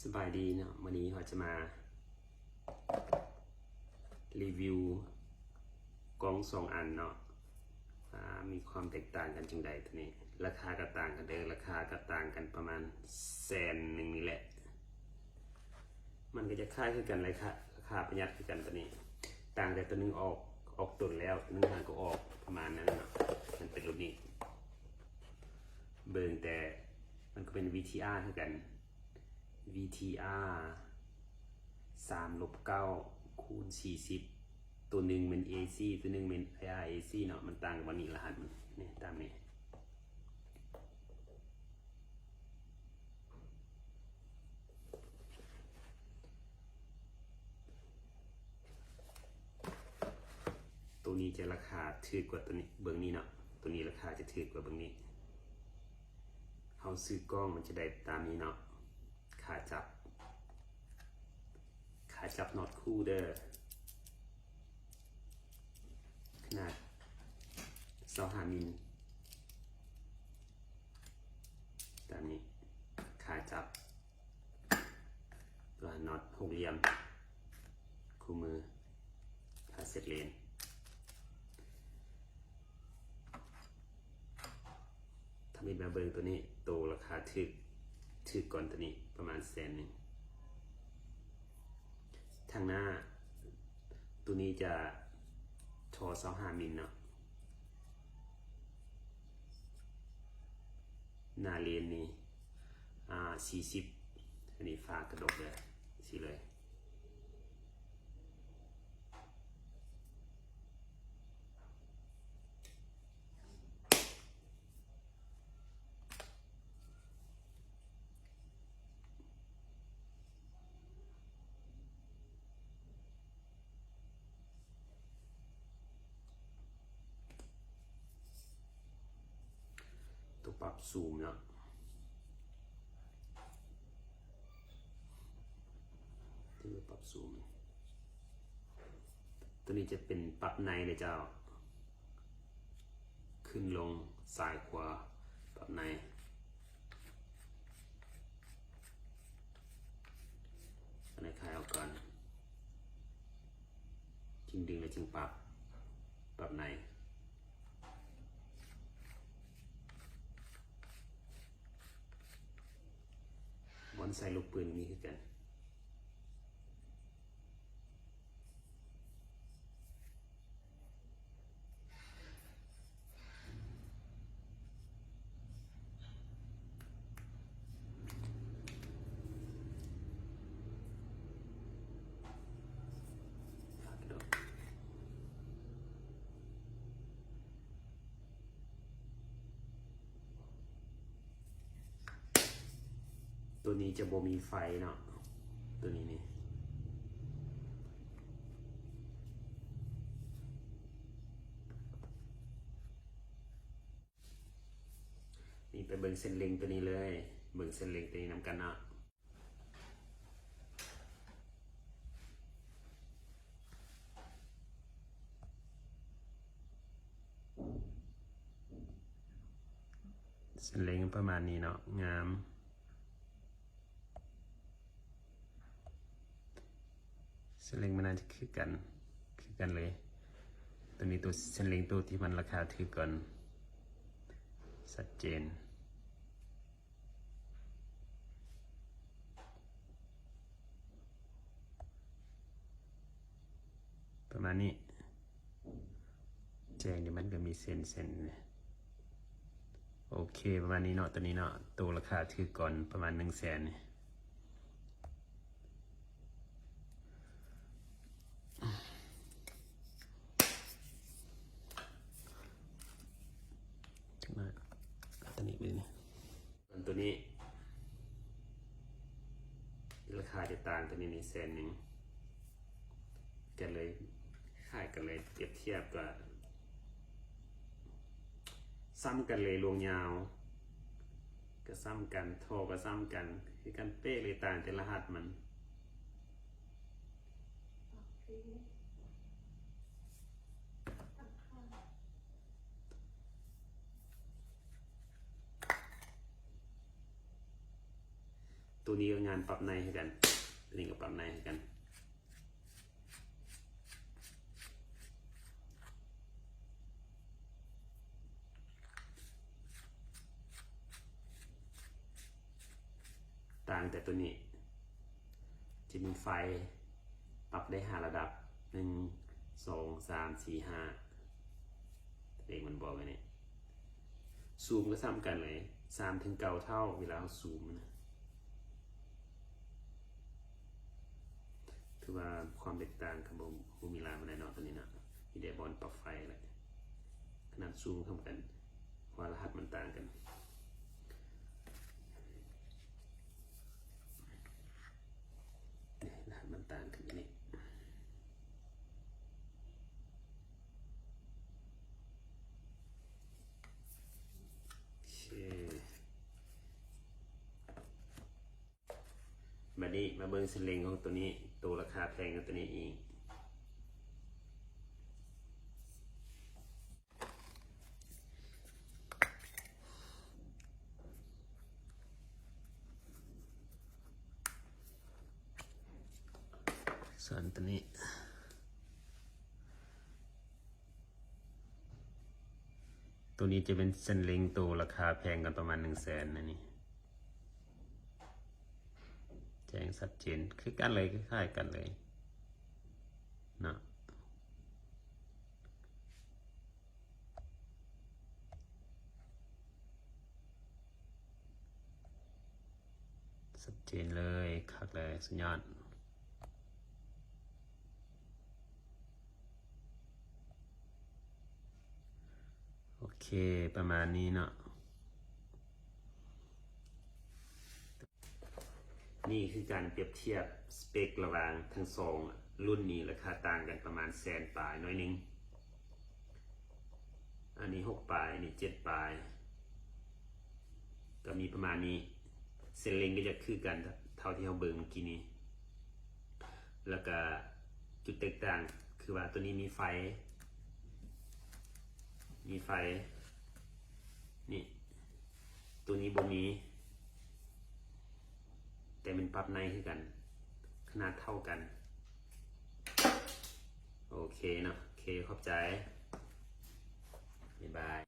ສະບາຍດີເນາະ, ມື້ນີ້ເຮົາຈະມາຣີວິວກ້ອງສອງອັນເນາະ ວ່າມີຄວາມແຕກຕ່າງກັນຈັ່ງໃດ. ໂຕນີ້ລາຄາກໍຕ່າງກັນເດີ, ລາຄາກໍຕ່າງກັນປະມານແສນໜຶ່ງນີ້ແຫຼະ. ມັນກໍຈະຄ້າຍຄືກັນເລີຍ ລາຄາປະຢັດຄືກັນໂຕນີ້, ຕ່າງແຕ່ໂຕໜຶ່ງອອກ ອອກຕົນແລ້ວ, ໂຕໜຶ່ງຫາກໍອອກ ປະມານນັ້ນເນາະ. ມັນເປັນລຸ້ນນີ້ ເບິ່ງແຕ່ມັນກໍເປັນ VTR ຄືກັນ. ວີທີອາ ສາມລົບເກົ້າ ຄູນສີ່ສິບ ໂຕໜຶ່ງແມ່ນ ເອຊີ ໂຕໜຶ່ງແມ່ນ ໄອອາເອຊີ ເນາະ. ມັນຕ່າງກັນບ່ອນນີ້ ລະຫັດມັນນີ້ ຕາມນີ້. ໂຕນີ້ຈະລາຄາຖືກກວ່າໂຕນີ້ ເບິ່ງນີ້ເນາະ, ໂຕນີ້ລາຄາຈະຖືກກວ່າເບິ່ງນີ້. ເຮົາຊື້ກ້ອງມັນຈະໄດ້ຕາມນີ້ເນາະ, ຂາຈັບ ຂາຈັບ not cool ເດີ, ຂະໜາດຊາວຫ້າມິນ ຕາມນີ້ ຂາຈັບ. ຕົວ not ຫົກຫຼ່ຽມ ຄູ່ມື ພາເຊັດເລນ. ທຳອິດມາເບິ່ງໂຕນີ້, ໂຕລາຄາຖືກ ຖືກກ່ອນໂຕນີ້ປະມານແສນໜຶ່ງ. ທາງໜ້າ ໂຕນີ້ຈະທໍ່ຊາວຫ້າມິນເນາະ, ໜ້າເລນນີ້ ອ່າ ສີ່ສິບ, ອັນນີ້ຝາກະດົກເດີ ຊີ້ເລີຍ. ໂຕປັບຊູມເນາະ, ໂຕປັບຊູມ. ໂຕນີ້ຈະເປັນປັບໃນເດີເຈົ້າ, ຂຶ້ນລົງ ຊ້າຍຂວາ ປັບໃນ. ອັນນີ້ຄາຍອອກກ່ອນ, ຈຶ່ງດຶງ ແລ້ວຈຶ່ງປັບ ປັບໃນ. ບ່ອນໃສ່ລູກປືນມີຄືກັນ. ໂຕນີ້ຈະບໍ່ມີໄຟເນາະ, ໂຕນີ້ນີ້ ນີ້ໄປເບິ່ງເສັ້ນເລັງໂຕນີ້ເລີຍ, ເບິ່ງເສັ້ນເລັງໂຕນີ້ນຳກັນເນາະ. ເສັ້ນເລັງປະມານນີ້ເນາະ, ງາມ. ເສັ້ນເລັງມັນໜ້າຈະຄືກັນ ຄືກັນເລີຍ. ໂຕນີ້ໂຕເສັ້ນເລັງໂຕທີ່ມັນລາຄາຖືກກ່ອນ ຊັດເຈນ. ປະມານນີ້, ແຈ້ງນີ້ມັນກໍມີເສັ້ນ ເສັ້ນ. ໂອເຄ ປະມານນີ້ເນາະ, ໂຕນີ້ເນາະ, ໂຕລາຄາຖືກກ່ອນປະມານໜຶ່ງແສນນີ້. ມາ ໂຕນີ້ເບິ່ງນີ້. ສ່ວນໂຕນີ້ລາຄາຈະຕ່າງ, ໂຕນີ້ນີ້ແສນໜຶ່ງ ກັນເລີຍ, ຄ້າຍກັນເລີຍ, ປຽບທຽບກໍຊ້ຳກັນເລີຍ, ລວງຍາວກໍຊ້ຳກັນ, ທໍ່ກໍຊ້ຳກັນ ຄືກັນເປະເລີຍ, ຕ່າງແຕ່ລະຫັດມັນ. ໂຕ ຕົວນີ້ກໍງານປັບໃນຄືກັນ ຕົວນີ້ກໍປັບໃນຄືກັນ. ຕ່າງແຕ່ຕົວນີ້ ຈະມີໄຟປັບໄດ້ຫ້າລະດັບ ໜຶ່ງ ສອງ ສາມ ສີ່ ຫ້າ ເລກມັນບອກໄວ້ນີ້. ຊູມກໍສ່ຳກັນເລີຍ ສາມເຖິງເກົ້າເທົ່າ ເວລາເຮົາຊູມນະ. ຖືວ່າຄວາມແຕກຕ່າງກໍບໍ່ ບໍ່ມີຫຼາຍປານໃດເນາະ ຕົວນີ້ເນາະ ມີແຕ່ບ່ອນປັບໄຟແຫຼະ. ຂະໜາດຊູມສ່ຳກັນ ເພາະວ່າລະຫັດມັນຕ່າງກັນ ນີ້ ລະຫັດມັນຕ່າງກັນຢູ່ນີ້. ໂອເຄ ບັດນີ້ມາເບິ່ງເສັ້ນເລັງຂອງຕົວນີ້ ໂຕລາຄາແພງກວ່າຕົວນີ້ອີກ. ສ່ວນຕົວນີ້ ຕົວນີ້ຈະເປັນເສັ້ນເລັງໂຕລາຄາແພງກັນປະມານໜຶ່ງແສນນະນີ້ ແຈ້ງຊັດເຈນຄືກັນເລີຍ ຄ້າຍໆກັນເລີຍເນາະ. ຊັດເຈນເລີຍ ຄັກເລີຍ ສຸດຍອດ. ໂອເຄ ປະມານນີ້ເນາະ. ນີ້ຄືການປຽບທຽບສະເປັກລະຫວ່າງທັງສອງລຸ້ນນີ້ ລາຄາຕ່າງກັນປະມານແສນປາຍໜ້ອຍໜຶ່ງ. ອັນນີ້ຫົກປາຍ ອັນນີ້ເຈັດປາຍ ກໍມີປະມານນີ້. ເສັ້ນເລັງກໍຈະຄືກັນເທົ່າທີ່ເຮົາເບິ່ງເມື່ອກີ້ນີ້ ແລ້ວກະຈຸດແຕກຕ່າງຄືວ່າຕົວນີ້ມີໄຟ ມີໄຟ ນີ້ ຕົວນີ້ບໍ່ມີ ແຕ່ມັນປັບໃນຄືກັນ ຂະໜາດເທົ່າກັນ. ໂອເຄເນາະ ໂອເຄ ຂອບໃຈ ບາຍບາຍ.